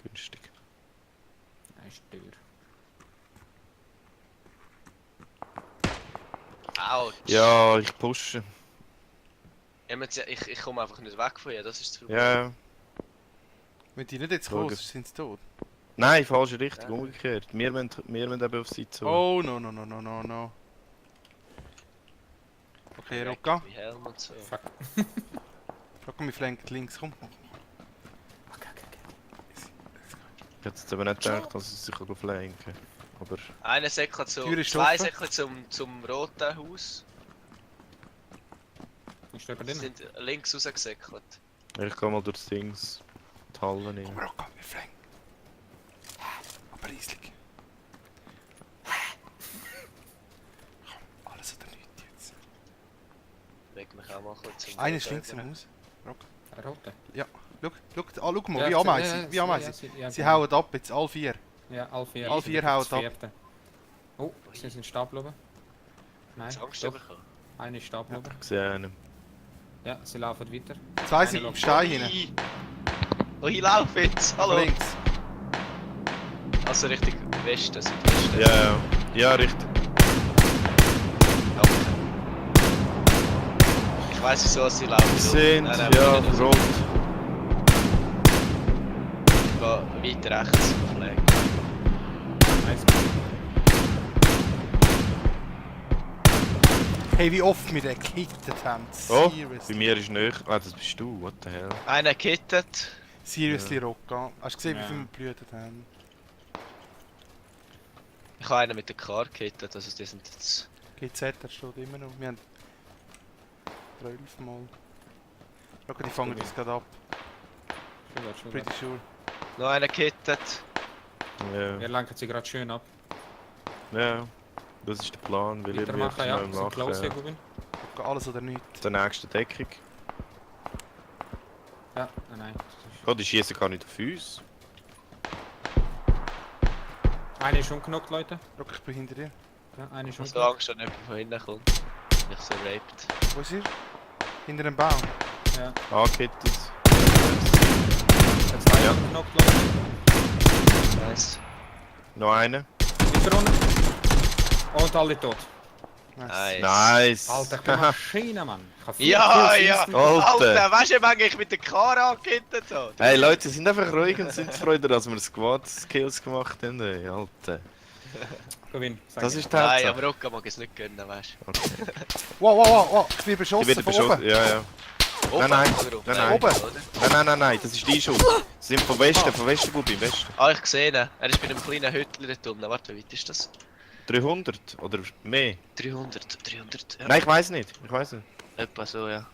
Speaker 3: günstig.
Speaker 1: Nein, ist teuer.
Speaker 4: Autsch.
Speaker 3: Ja, ich pushe.
Speaker 4: Ich komme einfach nicht weg von ihr, das ist das Problem.
Speaker 3: Ja.
Speaker 2: Wenn die nicht jetzt
Speaker 3: Schau.
Speaker 2: kommen, sind sie tot.
Speaker 3: Nein, falsche Richtung,
Speaker 4: Ja.
Speaker 3: umgekehrt. Wir müssen eben auf sie zu.
Speaker 2: Oh, no, no, no, no, no, no. Okay, Roka.
Speaker 4: Wie Helm und so.
Speaker 1: Fuck.
Speaker 2: Roka, wir flanken links. Komm.
Speaker 1: Okay.
Speaker 3: Ich hätte jetzt aber nicht gedacht, dass sie sich flanken kann. Aber
Speaker 4: Eine Säckle zu.
Speaker 2: Tür ist
Speaker 4: Zwei
Speaker 2: offen.
Speaker 4: Säckle zum roten Haus.
Speaker 1: Ist der
Speaker 4: Die
Speaker 1: drin?
Speaker 4: sind links rausgesäckelt.
Speaker 3: ich gehe mal durchs Dings. Die Halle
Speaker 2: Komm,
Speaker 3: nehmen.
Speaker 2: Roka, wir flanken. Aber riesig. Komm, alles oder nichts jetzt.
Speaker 4: Weg mich auch mal kurz zum
Speaker 2: Einer ist
Speaker 4: Roten
Speaker 2: links im
Speaker 4: rüber.
Speaker 2: Haus.
Speaker 1: Der rote.
Speaker 2: Schau mal,
Speaker 1: Ja,
Speaker 2: wie Ameisen. Wie Ameisen. Sie hauen ab jetzt, all vier.
Speaker 1: Ja, alle vier.
Speaker 2: Alle vier hauen ab.
Speaker 1: Vierte. Oh, sie sind Stapel oben. Nein,
Speaker 4: Hast du Angst
Speaker 1: doch.
Speaker 4: bekommen?
Speaker 1: Eine ist Stapel oben.
Speaker 3: Ich sehe einen.
Speaker 1: Ja, sie laufen weiter.
Speaker 2: Zwei
Speaker 1: Einer
Speaker 2: sind im
Speaker 1: läuft
Speaker 2: Stein hinten.
Speaker 4: Oh, ich laufe jetzt! Hallo!
Speaker 2: Links.
Speaker 4: Also Richtung Westen, Südwesten.
Speaker 3: Ja, ja. Ja, richtig.
Speaker 4: Danke. Ich weiss wieso dass sie laufen.
Speaker 3: Sie sind,
Speaker 4: Nein, nein,
Speaker 3: ja,
Speaker 4: nicht.
Speaker 3: rot.
Speaker 4: Ich gehe weiter rechts. Flag.
Speaker 1: Nice.
Speaker 2: Hey, wie oft wir den gekittet haben.
Speaker 3: Oh, bei
Speaker 2: Seriously.
Speaker 3: mir ist nicht. Ah, das bist du, what the hell.
Speaker 4: Einer gekittet.
Speaker 2: Seriously, Roka. Hast du gesehen,
Speaker 1: Ja.
Speaker 2: wie viel wir blühtet haben?
Speaker 4: Ich habe einen mit der Car gekittet, also die sind jetzt...
Speaker 2: GZ, der steht immer noch. Wir haben 12 Mal. Roka, die fangen uns gerade ab.
Speaker 1: Schon
Speaker 2: Pretty sure.
Speaker 4: Noch einer gekittet.
Speaker 1: Wir
Speaker 3: Ja,
Speaker 1: lenken sie gerade schön ab.
Speaker 3: ja. Das ist der Plan, weil ihr
Speaker 1: Weitermachen, ja.
Speaker 3: noch
Speaker 1: Sind close hier,
Speaker 3: machen.
Speaker 1: Gubin.
Speaker 2: Roka, alles oder nichts.
Speaker 3: Der nächsten Deckung.
Speaker 1: Ja, nein.
Speaker 3: Oh, die schießen gar nicht auf uns.
Speaker 1: Eine ist umgenockt, Leute.
Speaker 2: Roka, ich bin hinter dir.
Speaker 1: Ja, eine ist
Speaker 4: Ich habe so
Speaker 1: umgenockt.
Speaker 4: Angst, dass jemand von hinten kommt. Mich so raped.
Speaker 2: Wo ist er? Hinter dem Baum.
Speaker 1: Ja.
Speaker 3: Angekettet.
Speaker 1: Der zweite
Speaker 3: Ja.
Speaker 1: umgenockt, Leute.
Speaker 4: Nice.
Speaker 3: Noch einer.
Speaker 1: Weiter unten. Und alle tot.
Speaker 2: Nice.
Speaker 3: Nice!
Speaker 1: Alter, ich bin Maschine, Mann. Ich habe 4
Speaker 4: Ja,
Speaker 1: Kills
Speaker 4: ja!
Speaker 1: instant.
Speaker 4: Alter, weißt du, wie lange ich mit der Kara angehittet so?
Speaker 3: Hey Leute, sind einfach ruhig und sind Freude, dass wir Squad-Kills gemacht haben. Ey, Alter.
Speaker 1: Gewinn. Sag
Speaker 3: Das
Speaker 1: ich.
Speaker 3: ist die
Speaker 4: Nein,
Speaker 3: Hauptsache.
Speaker 4: aber Rocca mag es nicht gönnen, weißt du.
Speaker 3: Okay.
Speaker 2: Wow, ich bin
Speaker 3: Die
Speaker 2: beschossen
Speaker 3: wird
Speaker 2: von
Speaker 3: beschossen.
Speaker 2: oben.
Speaker 3: Ja, ja.
Speaker 4: Oben,
Speaker 3: nein.
Speaker 4: oder unten?
Speaker 3: Nein,
Speaker 2: Oben.
Speaker 4: Oder?
Speaker 3: Nein, das ist dein Schuss. Sie sind vom Westen, Bubi, im Westen.
Speaker 4: Ah, ich sehe ihn. Er ist bei einem kleinen Hütchen dort unten. Warte, wie weit ist das?
Speaker 3: 300 oder mehr?
Speaker 4: 300. Ja.
Speaker 3: Nein, ich weiß nicht.
Speaker 4: Etwa so, ja.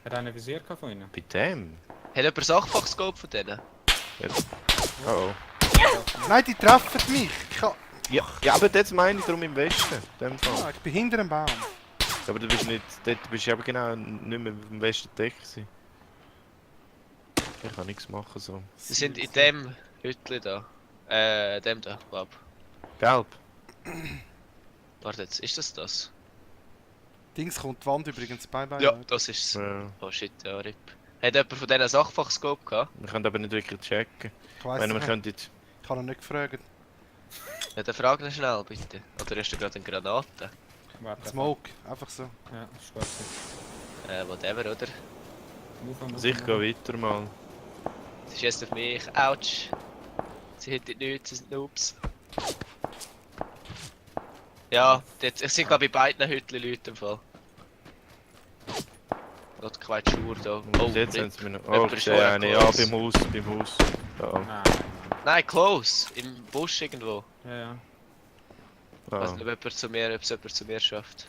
Speaker 1: Hat einer Visier gehabt von ihnen?
Speaker 3: Bei dem?
Speaker 4: Hat jemand Sachfachscope von denen?
Speaker 3: Oh oh.
Speaker 2: Nein, die treffen mich.
Speaker 3: Ja, aber das meine ich darum im Westen. In dem Fall.
Speaker 2: Ich bin hinter dem Baum.
Speaker 3: Ja, aber du bist nicht. Dort bist du aber genau nicht mehr im Westen Deck gewesen. Ich kann nichts machen so.
Speaker 4: Sie sind in dem Hütchen da. Dem da, glaub.
Speaker 3: Gelb.
Speaker 4: Warte jetzt, ist das das?
Speaker 2: Dings kommt die Wand übrigens. Bye.
Speaker 4: Ja,
Speaker 2: Leute.
Speaker 4: das ist es.
Speaker 3: Ja.
Speaker 4: Oh shit, ja, RIP. Hat jemand von denen Sachfachscope gehabt?
Speaker 3: Wir können aber nicht wirklich checken.
Speaker 2: Ich weiss
Speaker 3: Wenn wir
Speaker 2: nicht.
Speaker 3: könnten.
Speaker 2: Ich habe ihn nicht gefragt.
Speaker 4: Ja, dann frag ihn schnell bitte. Oder hast du gerade eine Granate?
Speaker 1: Warte.
Speaker 2: Smoke, einfach so.
Speaker 1: Ja, ist gut.
Speaker 4: Whatever, oder?
Speaker 3: Also ich gehe weiter mal.
Speaker 4: Sie schießt auf mich. Autsch. Sie hittet nichts, sie sind Noobs. Ja, dort, ich sehe glaube ich bei beiden Hütchen Leute im Fall. Not quite sure da. Oh,
Speaker 3: Jetzt
Speaker 4: RIP.
Speaker 3: haben sie mir noch.
Speaker 4: Jemand
Speaker 3: Oh,
Speaker 4: ist
Speaker 3: ich sehe
Speaker 4: vorher
Speaker 3: eine. Ja,
Speaker 4: close.
Speaker 3: beim Haus. Da.
Speaker 1: Nein.
Speaker 4: Nein, close. Im Busch irgendwo.
Speaker 1: Ja.
Speaker 4: Ich weiß
Speaker 3: Da.
Speaker 4: nicht, ob es jemand zu mir schafft.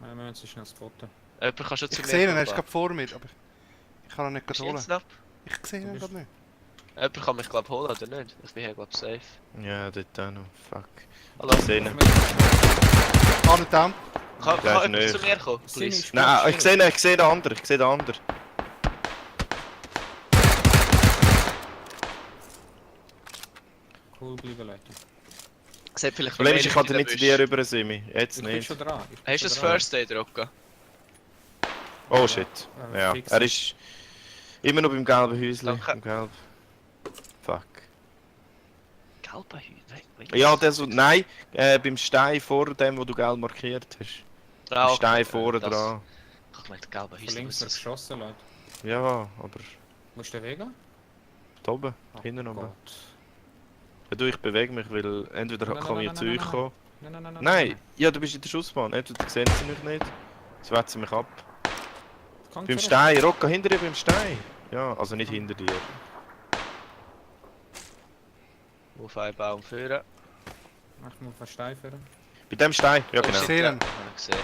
Speaker 1: Wir müssen sie schnell spotten.
Speaker 4: Jemand kann schon zu
Speaker 2: Ich
Speaker 4: mir
Speaker 2: sehe ihn, er
Speaker 4: kommen.
Speaker 2: ist gerade vor mir, aber ich kann ihn nicht
Speaker 4: Ist
Speaker 2: gerade holen.
Speaker 4: Snap?
Speaker 2: Ich sehe ihn gerade nicht.
Speaker 4: Jemand kann mich glaube holen, oder nicht? Ich bin hier glaube safe.
Speaker 3: Ja, dort auch noch. Fuck.
Speaker 4: Hallo?
Speaker 3: Ich sehe ihn.
Speaker 2: Ah, nicht down.
Speaker 4: Kann
Speaker 3: Der ist
Speaker 4: jemand
Speaker 3: nicht.
Speaker 4: zu mir kommen,
Speaker 1: Simi
Speaker 4: please?
Speaker 1: ist
Speaker 3: Nein,
Speaker 1: gut,
Speaker 3: ich sehe den anderen. Ich sehe den anderen.
Speaker 1: Cool bleiben, Leute.
Speaker 4: Sieht vielleicht
Speaker 3: Das Problem ist, ich kann
Speaker 4: in
Speaker 3: nicht zu
Speaker 4: den
Speaker 3: dir
Speaker 4: Büschen.
Speaker 3: rüber, Simi. Jetzt
Speaker 1: Ich bin
Speaker 3: nicht.
Speaker 1: schon dran.
Speaker 4: Hast du das First Aid, Rocca?
Speaker 3: Oh shit.
Speaker 1: Ja,
Speaker 3: Ja,
Speaker 1: fix.
Speaker 3: er ist immer noch beim gelben Häuschen.
Speaker 4: Danke.
Speaker 3: Beim Gelb. Fuck.
Speaker 4: Gelber Hühner?
Speaker 3: Ja, der so. Nein, beim Stein vor dem, wo du gelb markiert hast. Beim Stein vorne dran.
Speaker 4: Ich gemeint, gelber
Speaker 1: Von
Speaker 4: Hühner.
Speaker 1: links wird
Speaker 4: Das
Speaker 1: geschossen, Leute.
Speaker 3: Ja, aber
Speaker 1: Wo ist der Weg?
Speaker 3: da oben,
Speaker 1: Oh
Speaker 3: hinten oben.
Speaker 1: Gott.
Speaker 3: Ja, du, ich bewege mich, weil entweder
Speaker 1: Nein,
Speaker 3: kann
Speaker 1: nein,
Speaker 3: ich
Speaker 1: nein,
Speaker 3: zu
Speaker 1: nein,
Speaker 3: euch
Speaker 1: nein,
Speaker 3: kommen.
Speaker 1: Nein.
Speaker 3: Nein, ja, du bist in der Schussbahn. Entweder sehen sie mich nicht, sie wetzen mich ab.
Speaker 1: Kann
Speaker 3: Beim
Speaker 1: ich
Speaker 3: Stein, Rocca, hinter dir beim Stein. Ja, also nicht hinter dir.
Speaker 4: auf einen Baum führen.
Speaker 1: Ich muss versteifen.
Speaker 3: Bei dem Stein, ja
Speaker 4: Oh,
Speaker 3: genau.
Speaker 2: Ich sehe ihn.
Speaker 4: Ja, ich sehe.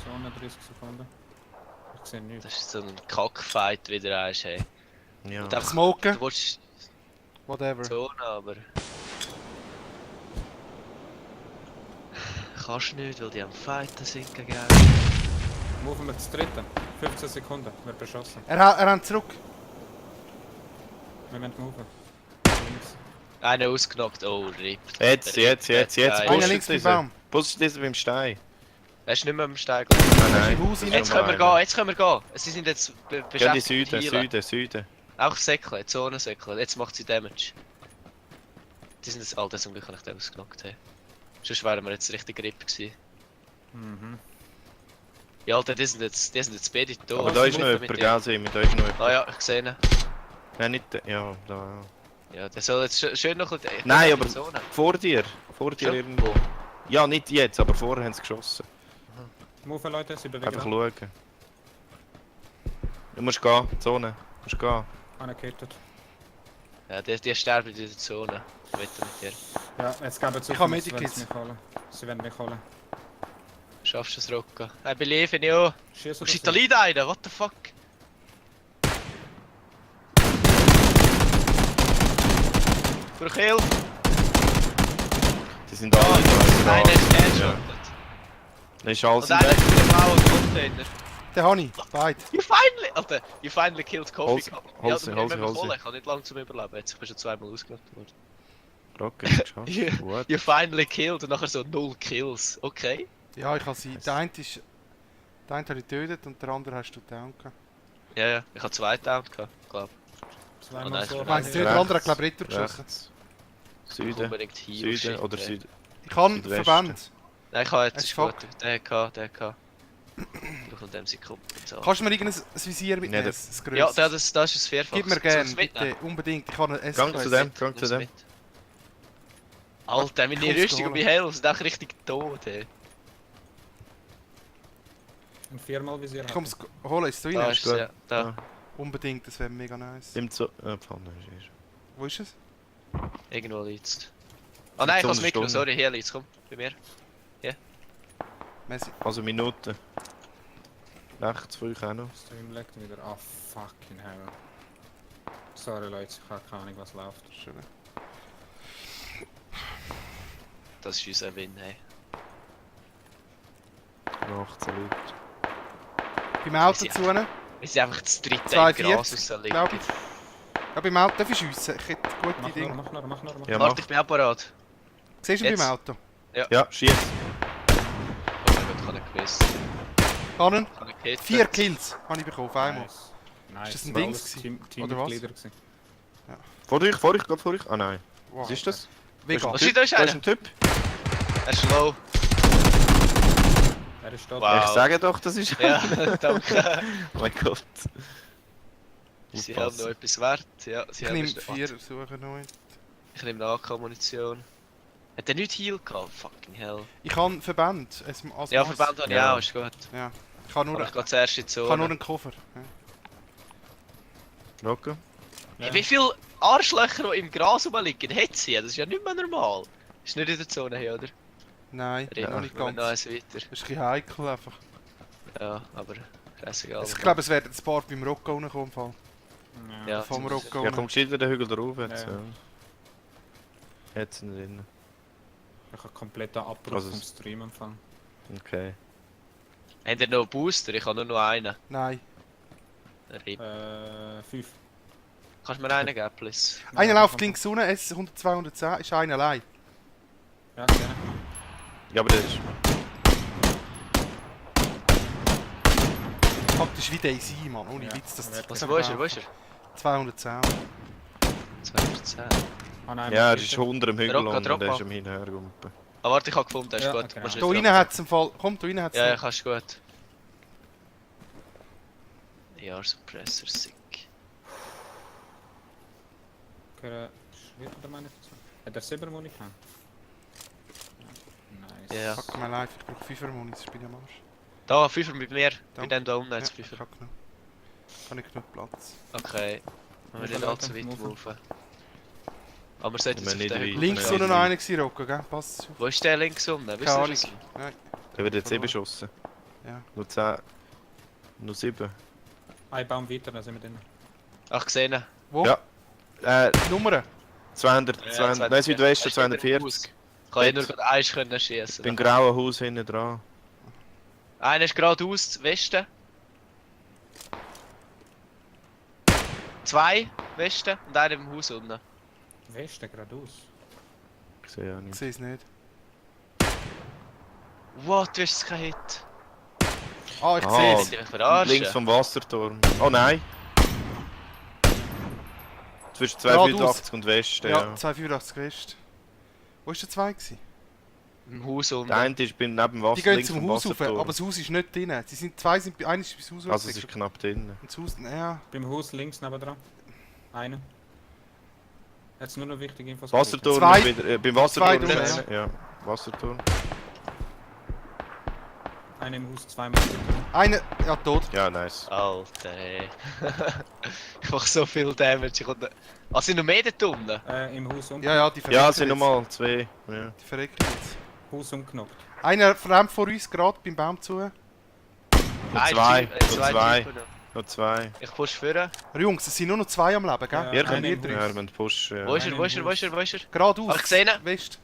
Speaker 1: 230 Sekunden. Ich sehe nichts.
Speaker 4: Das ist so ein Kackfight wieder eins, hey.
Speaker 3: Ja.
Speaker 4: Und einfach,
Speaker 2: Smoken,
Speaker 4: du willst
Speaker 2: whatever.
Speaker 4: Zone, aber... Kannst nicht, weil die am Fighten sind gegen
Speaker 1: Moven wir das dritte. 15 Sekunden. Wird beschossen.
Speaker 2: Er rennt zurück.
Speaker 1: Wir müssen moven. Links.
Speaker 4: Einer ausgenockt, oh, RIP.
Speaker 3: Jetzt.
Speaker 4: Geil.
Speaker 2: Einer links beim Baum.
Speaker 3: Pusht dieser beim Stein.
Speaker 4: Er ist nicht mehr am Steig.
Speaker 3: Nein,
Speaker 2: im Haus
Speaker 3: das ist
Speaker 2: rein.
Speaker 4: Jetzt
Speaker 3: noch
Speaker 4: können wir
Speaker 3: einer.
Speaker 4: gehen, jetzt können wir gehen. Sie sind jetzt
Speaker 3: Geh in die
Speaker 4: beschäftigt mit Healen.
Speaker 3: Süden.
Speaker 4: Auch Säckle, Zonensäckle. Jetzt macht sie Damage. Die sind jetzt all das zum Glück nicht ausgenockt. Hey. Sonst wären wir jetzt richtig RIP gewesen.
Speaker 1: Mhm.
Speaker 4: Ja, Alter, die sind jetzt beide da.
Speaker 3: Aber da ist noch jemand, gell, Simi, da ist noch jemand.
Speaker 4: Ah ja, ich sehe ihn.
Speaker 3: Nein, nicht der, ja, da.
Speaker 4: Ja, der soll jetzt schön noch ein bisschen...
Speaker 3: Nein, aber
Speaker 4: Zone.
Speaker 3: vor dir
Speaker 4: Schon?
Speaker 3: irgendwo. Ja, nicht jetzt, aber vorher haben sie geschossen.
Speaker 1: Moven, Leute, sie bewegen.
Speaker 3: Einfach schauen. Du musst gehen, Zone. Du musst gehen.
Speaker 1: Einer gekettet.
Speaker 4: Ja, die sterben in der Zone. Ich wette mit dir.
Speaker 1: Ja, jetzt geben sie
Speaker 2: Ich habe
Speaker 1: auf uns, wenn
Speaker 2: Medikits.
Speaker 1: sie mich holen. Sie werden mich holen.
Speaker 4: Schaffst du es, Rocca? I believe in you.
Speaker 1: Schieß
Speaker 4: Oh shit, da liegt einer, what the fuck? Für Kill.
Speaker 3: Die sind alle da.
Speaker 4: Einer ist
Speaker 3: Ja.
Speaker 4: headshotted.
Speaker 3: Dann ist alles
Speaker 4: Und einer
Speaker 3: weg.
Speaker 4: ist in der blauen Container.
Speaker 2: Den habe ich. Beide.
Speaker 4: You finally! Alter, you finally killed Kofi.
Speaker 3: Hol sie.
Speaker 4: Ich kann nicht lange zum Überleben, jetzt bin schon zweimal ausgelockt worden.
Speaker 3: Rock, ist geschafft.
Speaker 4: Yeah.
Speaker 3: Gut.
Speaker 4: You finally killed und nachher so 0 Kills. Okay.
Speaker 2: Ja, ich habe sie. Der eine habe ich getötet und der andere hast du down gehabt.
Speaker 4: Ja, ja. Ich habe 2 Down gehabt, glaub.
Speaker 1: Zweimal
Speaker 4: nein,
Speaker 1: so.
Speaker 2: Ich meine,
Speaker 3: Rechts.
Speaker 2: der andere hat glaube ich retour geschossen.
Speaker 3: Rechts.
Speaker 4: Ich
Speaker 3: Süden.
Speaker 4: unbedingt hier.
Speaker 3: Süden oder Süden.
Speaker 2: Ich kann
Speaker 3: Südwesten.
Speaker 2: Verband.
Speaker 4: Nein, ich habe
Speaker 2: Hast
Speaker 4: jetzt
Speaker 2: du
Speaker 4: gut. Der hat. Ich und dem sind Kumpel.
Speaker 2: Kannst du mir irgendein Visier mitnehmen?
Speaker 3: Nicht.
Speaker 2: Das
Speaker 4: Ja,
Speaker 2: grösste?
Speaker 4: das ist ein Vierfach.
Speaker 2: Gib mir
Speaker 4: Soll
Speaker 2: gerne,
Speaker 4: ich's mitnehmen?
Speaker 2: bitte. Unbedingt. Ich habe einen
Speaker 3: Gang zu
Speaker 2: S-Class.
Speaker 3: dem, gang zu
Speaker 4: Nimm's
Speaker 3: dem.
Speaker 4: mit. Alter, meine
Speaker 2: komm's
Speaker 4: Rüstung und
Speaker 2: holen.
Speaker 4: meine Helm sind echt richtig tot, ey.
Speaker 1: Ein 4x-Visier
Speaker 2: Ich komme es holen, ist es da
Speaker 4: Da
Speaker 2: rein?
Speaker 4: ist es, ja. Da.
Speaker 3: Ja.
Speaker 2: Unbedingt, das wäre mega nice.
Speaker 3: Im Zo... Pfanne ist
Speaker 2: Wo ist es?
Speaker 4: Irgendwo liegt's. Ah nein, ich hab's mitgenommen,
Speaker 3: Stunde.
Speaker 4: sorry, hier liegt's, komm, bei mir.
Speaker 2: Messi.
Speaker 3: Also Minuten. Rechts für euch auch noch.
Speaker 1: Stream legt wieder. Ah, fucking hell. Sorry Leute, ich habe keine Ahnung, was läuft.
Speaker 2: Schön.
Speaker 4: Das ist unser Win, hey.
Speaker 3: 18 Leute.
Speaker 2: Beim Auto
Speaker 4: Ja.
Speaker 2: zu ihnen,
Speaker 4: Wir sind einfach das dritte
Speaker 2: 42,
Speaker 4: im Gras rausliegen.
Speaker 2: glaube ich. Ja, beim Auto darf ich schiessen. Ich hätte gute
Speaker 1: Mach nur,
Speaker 2: Dinge.
Speaker 1: mach nur, mach nur, mach
Speaker 3: Ja,
Speaker 1: nur.
Speaker 4: Warte, ich bin auch parat.
Speaker 2: Siehst du ihn
Speaker 4: Jetzt.
Speaker 2: beim Auto?
Speaker 3: Ja, schieß.
Speaker 4: Oh mein Gott, ich habe ihn gewiss.
Speaker 2: Kannen?
Speaker 4: Ich habe ihn gehittet.
Speaker 2: 4 Kills habe ich bekommen auf einmal.
Speaker 1: Nice. Nice.
Speaker 2: Ist das ein
Speaker 1: Weil
Speaker 2: Dings
Speaker 1: alles
Speaker 2: gewesen?
Speaker 1: Team,
Speaker 2: Oder was?
Speaker 1: Teammitglieder gewesen.
Speaker 3: Vor euch, gerade vor euch. Ah nein.
Speaker 2: Wow.
Speaker 3: Was ist das?
Speaker 2: Vegan.
Speaker 4: Was ist da? Ist
Speaker 3: Da ist
Speaker 4: einer?
Speaker 3: ein Typ.
Speaker 4: Er ist low.
Speaker 1: Er ist tot.
Speaker 4: Wow.
Speaker 3: Ich sage doch, das ist...
Speaker 4: Ja, danke.
Speaker 3: Oh mein Gott.
Speaker 4: Sie haben noch etwas wert. Ja, sie
Speaker 2: Ich
Speaker 4: haben
Speaker 2: nehme
Speaker 4: es-
Speaker 2: 4, suche noch.
Speaker 4: Ich nehme AK-Munition. Hat er nicht Heal gehabt? Fucking hell.
Speaker 2: Ich kann Verband. Also
Speaker 4: Ja, Verband habe ich
Speaker 3: Ja.
Speaker 4: auch, ist gut.
Speaker 2: Ja. Ich kann nur,
Speaker 4: Aber ich gehe zuerst in die
Speaker 2: ich kann nur
Speaker 4: Zone.
Speaker 2: einen Koffer. Ja.
Speaker 3: Rocco?
Speaker 4: Hey, wie viele Arschlöcher, die im Gras rumliegen, hat sie? Das ist ja nicht mehr normal. Ist nicht in der Zone hier, oder?
Speaker 2: Nein, noch nicht ganz.
Speaker 4: Noch eins weiter.
Speaker 2: Das ist ein bisschen heikel einfach.
Speaker 4: Ja, aber scheißegal.
Speaker 2: Also, ich glaube, es werden ein paar beim Rocco reinkommen. Im Fall.
Speaker 4: Ja,
Speaker 2: Vom
Speaker 4: das-
Speaker 2: Rocco.
Speaker 3: Ja, komm gescheit wieder den Hügel drauf jetzt.
Speaker 1: Ja.
Speaker 3: Ja. Jetzt sind drin.
Speaker 1: Ich habe kompletten Abbruch
Speaker 3: Also
Speaker 1: vom
Speaker 3: es-
Speaker 1: Stream empfangen.
Speaker 3: Okay.
Speaker 4: Habt ihr noch einen Booster? Ich habe nur noch einen.
Speaker 2: Nein.
Speaker 4: RIP.
Speaker 1: 5.
Speaker 4: Kannst du mir einen geben, please?
Speaker 2: Einer läuft links unten, S 100-210, ist einer allein.
Speaker 1: Ja, gerne.
Speaker 3: Ja, aber das ist...
Speaker 2: Praktisch wie Daisy, Mann. Ohne
Speaker 1: Ja,
Speaker 2: Witz, das
Speaker 1: aber
Speaker 4: Was, wo ist er? Wo ist er?
Speaker 2: 210.
Speaker 4: 210.
Speaker 1: Ah, nein,
Speaker 3: Ja, er
Speaker 1: bitte.
Speaker 3: ist unter dem Hügel
Speaker 4: Rocco,
Speaker 3: und
Speaker 4: drop
Speaker 3: er ist
Speaker 4: ab.
Speaker 3: am Hinhergumpen.
Speaker 4: Ah, warte, ich habe gefunden, das ist
Speaker 1: Ja,
Speaker 4: gut.
Speaker 1: okay.
Speaker 4: Musst
Speaker 2: Da
Speaker 4: nicht
Speaker 2: rein
Speaker 4: drauf.
Speaker 2: hat es im Fall. Komm, da rein hat es.
Speaker 4: Ja, ja, kannst du gut. Ja, Suppressor, sick.
Speaker 1: Okay, wird er meine dazu? Hat er 7 Muni gehabt? Ja. Nice.
Speaker 4: Ja.
Speaker 2: Fuck my life, ich brauche 5 Muni, ich bin am Arsch.
Speaker 4: Da, 5 mit mir. Bei
Speaker 2: Danke.
Speaker 4: dem da unten
Speaker 2: Ja,
Speaker 4: hat es
Speaker 2: ich
Speaker 4: 5.
Speaker 2: hab genug. Kann ich genug Platz.
Speaker 4: Okay. Wir
Speaker 1: Move,
Speaker 4: nicht allzu
Speaker 1: Leute,
Speaker 4: weit
Speaker 1: move.
Speaker 4: laufen. Aber wir sollten
Speaker 3: Wir
Speaker 4: jetzt auf
Speaker 3: nicht
Speaker 4: den
Speaker 3: weit.
Speaker 4: Hügel
Speaker 2: Links
Speaker 3: Ja,
Speaker 2: unten noch
Speaker 3: easy.
Speaker 2: einer gewesen, Rocco, gell? Pass auf.
Speaker 4: Wo ist der links unten? Wisst
Speaker 2: Keine
Speaker 4: ihr
Speaker 2: Ahnung.
Speaker 4: das?
Speaker 2: Nein.
Speaker 3: Der wird jetzt
Speaker 2: Verloren.
Speaker 3: beschossen.
Speaker 2: Ja.
Speaker 3: Nur 10. Nur 7.
Speaker 1: Ein Baum weiter, dann sind wir drin.
Speaker 4: Ach, gesehen.
Speaker 2: Wo?
Speaker 3: Ja.
Speaker 2: Nummern?
Speaker 3: 200, 200, nein, Südwesten 240.
Speaker 4: Ich kann ja nur gerade eins können schießen.
Speaker 3: Beim grauen Haus hinten dran.
Speaker 4: Einer ist geradeaus, Westen. 2 Westen und einer im Haus unten.
Speaker 1: Westen geradeaus.
Speaker 3: Ich sehe ja
Speaker 2: Ich
Speaker 3: nicht.
Speaker 2: sehe es nicht.
Speaker 4: What, du hast keinen Hit.
Speaker 2: Ah, ich
Speaker 3: Ah,
Speaker 2: sehe
Speaker 4: Willst
Speaker 2: es.
Speaker 4: du mich verarschen?
Speaker 3: Links vom Wasserturm. Oh nein! Zwischen
Speaker 2: Geradeaus.
Speaker 3: 285 und Westen,
Speaker 2: Ja,
Speaker 3: ja.
Speaker 2: 285 West. Wo ist der 2 gewesen?
Speaker 4: Im Haus unten.
Speaker 3: Der eine ist beim neben dem Wasser,
Speaker 2: Die gehen
Speaker 3: links
Speaker 2: zum
Speaker 3: vom
Speaker 2: Haus rauf,
Speaker 3: Wasserturm.
Speaker 2: aber das Haus ist nicht drin. Sie sind, zwei sind, einer ist bis Haus
Speaker 3: Also es
Speaker 2: raufgegangen.
Speaker 3: ist knapp drin.
Speaker 2: Und das Haus, ja.
Speaker 1: Beim Haus links nebendran. Einer. Jetzt nur noch wichtige Infos.
Speaker 3: Wasserturm
Speaker 2: Zwei.
Speaker 3: ist wieder, beim Wasserturm
Speaker 2: Zwei
Speaker 3: ist
Speaker 2: drunter,
Speaker 3: einer. Ja, Wasserturm.
Speaker 1: Einer im Haus, zweimal.
Speaker 2: Einer, ja, tot.
Speaker 3: Ja, nice.
Speaker 4: Alter, ey. Ich mach so viel Damage. Ich konnte... Ah, sind noch mehr dort unten?
Speaker 1: Im Haus
Speaker 2: Ja, ja, die verrecken
Speaker 3: Ja, es sind
Speaker 2: jetzt.
Speaker 3: nochmal 2. Ja.
Speaker 2: Die verrecken jetzt.
Speaker 1: Haus umknoppt.
Speaker 2: Einer rennt vor uns gerade beim Baum zu.
Speaker 3: Noch
Speaker 4: Nein,
Speaker 3: zwei,
Speaker 4: Typ-
Speaker 3: noch
Speaker 4: zwei
Speaker 3: zwei,
Speaker 4: Typen noch.
Speaker 3: noch 2.
Speaker 4: Ich push vorne.
Speaker 2: Jungs, es sind nur noch 2 am Leben, gell?
Speaker 1: Ja,
Speaker 3: Ihr
Speaker 1: einer
Speaker 3: könnt
Speaker 1: im
Speaker 3: nicht
Speaker 1: Haus.
Speaker 3: mehr, wenn pushen. Ja.
Speaker 4: Wo ist er,
Speaker 1: Einer
Speaker 4: wo
Speaker 1: im
Speaker 4: ist er, wo ist er, wo ist er?
Speaker 2: Geradeaus.
Speaker 4: Hab ich gesehen?
Speaker 2: West.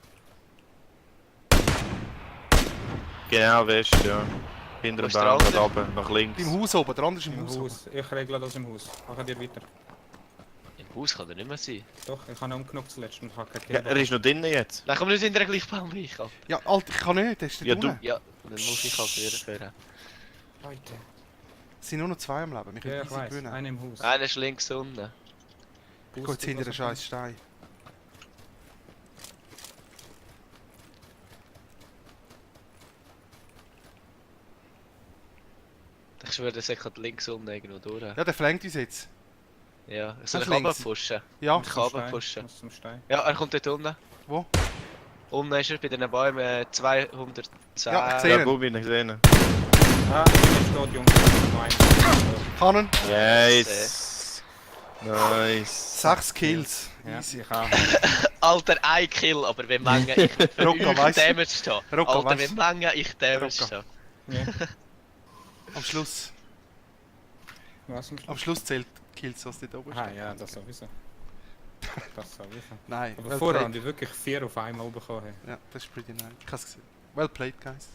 Speaker 3: Genau, West, ja. Hinter
Speaker 4: Wo
Speaker 3: dem
Speaker 4: ist der
Speaker 3: Baum,
Speaker 4: andere?
Speaker 3: gerade runter, nach links.
Speaker 2: Beim Haus oben, der andere ist im
Speaker 1: Im
Speaker 2: Haus oben.
Speaker 1: Haus. Ich regle das im Haus. Machen dir weiter.
Speaker 4: Im Haus kann er nicht mehr sein.
Speaker 1: Doch, ich habe ihn umknoppt zuletzt und habe
Speaker 3: Ja, er ist noch drinnen jetzt.
Speaker 4: Dann kommen wir nicht in der gleichen Baum rein. Alter.
Speaker 2: Ja, Alter, ich kann nicht, der ist
Speaker 3: Ja,
Speaker 2: nicht
Speaker 3: du-
Speaker 2: unten.
Speaker 4: Ja, dann muss ich halt wieder führen.
Speaker 1: Leute.
Speaker 2: Es sind nur noch 2 am Leben, wir können
Speaker 1: Ja, ich
Speaker 2: easy
Speaker 1: weiß.
Speaker 2: gewinnen.
Speaker 1: Einer im Haus.
Speaker 4: Einer ist links unten.
Speaker 2: Ich gehe jetzt hinter den scheiß Stein.
Speaker 4: schwöre, der kommt links unten irgendwo durch.
Speaker 2: Ja, der flankt uns jetzt.
Speaker 4: Ja, soll ich
Speaker 2: Ach, links.
Speaker 4: runterpushen?
Speaker 2: Ja,
Speaker 4: Ich kann runterpushen.
Speaker 1: Muss zum Stein.
Speaker 4: Ja, er kommt dort unten.
Speaker 2: wo?
Speaker 4: Unten ist er bei den Bäumen 210.
Speaker 2: Ja, ich sehe
Speaker 3: Ja,
Speaker 2: ihn.
Speaker 3: wo bin ich gesehen?
Speaker 1: Ah, jetzt steht Jungs.
Speaker 2: Kanon.
Speaker 3: Yes! Nice!
Speaker 2: 6 Kills.
Speaker 1: Ja,
Speaker 2: Easy.
Speaker 1: ich auch.
Speaker 4: Alter, ein Kill, aber wie Menge ich für
Speaker 2: Rocco,
Speaker 4: euch
Speaker 2: weiss.
Speaker 4: Damage habe.
Speaker 2: Rocco,
Speaker 4: Alter,
Speaker 2: weiss.
Speaker 4: wie Menge ich Damage
Speaker 2: Rocco.
Speaker 4: habe.
Speaker 1: Ja.
Speaker 2: Am Schluss.
Speaker 1: Was im
Speaker 2: Am Schluss zählt Kills, was dort oben
Speaker 1: Ah
Speaker 2: steht.
Speaker 1: ja, das sowieso. Das sowieso.
Speaker 2: Nein,
Speaker 1: Aber
Speaker 2: well
Speaker 1: vorher
Speaker 2: played.
Speaker 1: haben die wirklich 4 auf einmal bekommen.
Speaker 2: Ja, das ist pretty nice. Ich hab's gesehen. Well played, guys.